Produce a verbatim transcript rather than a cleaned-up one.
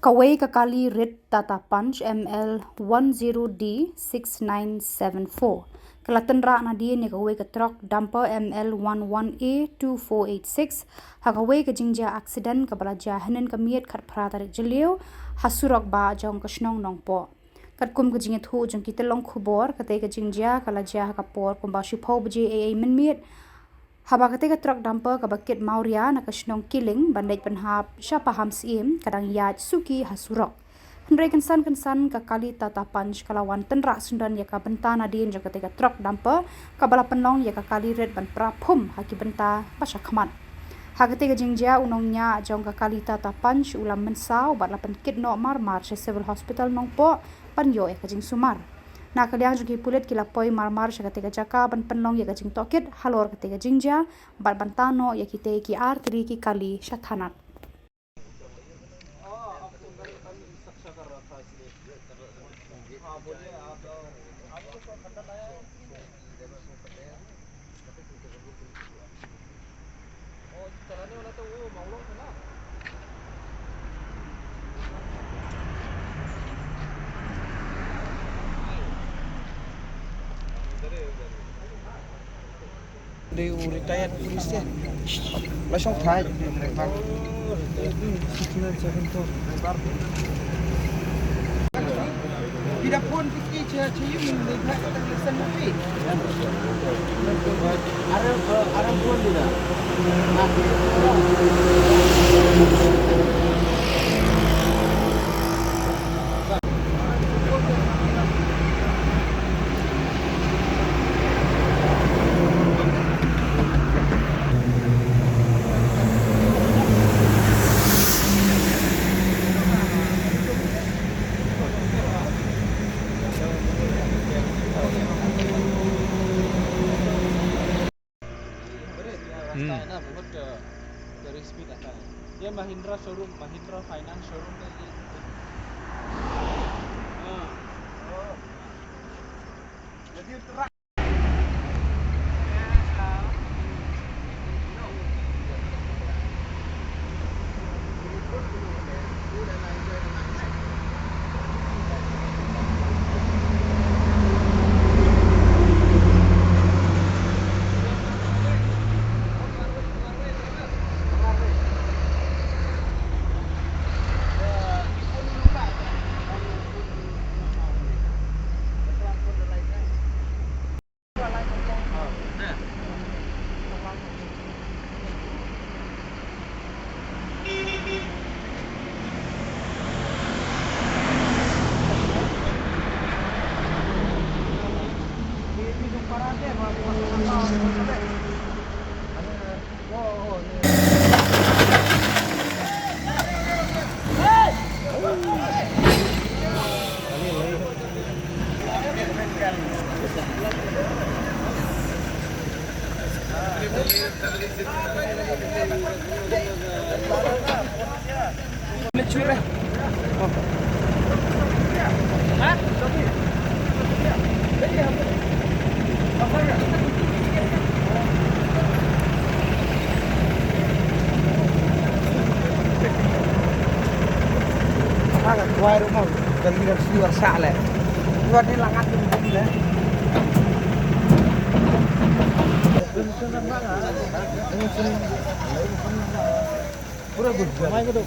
Kawei ka kali rit Tata Punch M L one zero D six nine seven four ka la tynrah nadien ïa kawei ka trok dumper M L one one A two four eight six ha kawei ka jingjia aksiden kaba la jia hynnin ka miet khatphra tarik Jylliew ha surok bah jong ka shnong Nongpoh. Katkum ka jingïathuh jong ki tyllong khubor, katei ka jingjia ka la jia ha ka por kumba shiphew baje eiei mynmiet, haba katei ka trok dumper kaba kit mawria na ka shnong Kiling ban leit pynhap sha Pahamsyiem ka dang ïaid suki ha surok. Hynrei kynsan kynsan ka kali Tata Punch ka la wan tynrah syndon ïa ka bynta nadien jong katei ka trok dumper kaba la pynlong ïa ka kali rit ban pra phum ha ki bynta ba sha khmat. Ha katei ka jingjia u nongñiah jong ka kali Tata Punch u la mynsaw bad la pynkit noh marmar sha Civil Hospital Nongpoh ban ïoh ïa ka jingsumar. Na ka liang jong ki pulit ki la poi marmar sha katei ka jaka ban pynlong ïa ka jingtohkit halor katei ka jingjia bad ban tah noh ïa kitei ki artylli ki kali sha thanat. Dei u retired police te. La shong thai. Phi da phone phi ki cha cha yu min dei thai ka tang listen ma phi. Ara ara phone di da. रास्ता है ना, बहुत, अ, रिस्की रहता है। ये महिंद्रा शोरूम, महिंद्रा फाइनेंस शोरूम का ये, हाँ। Ka kwai ruh mo, ka liver sliver sah leh. Luar ni langat tu bum leh. Pura good. Mai ko tu.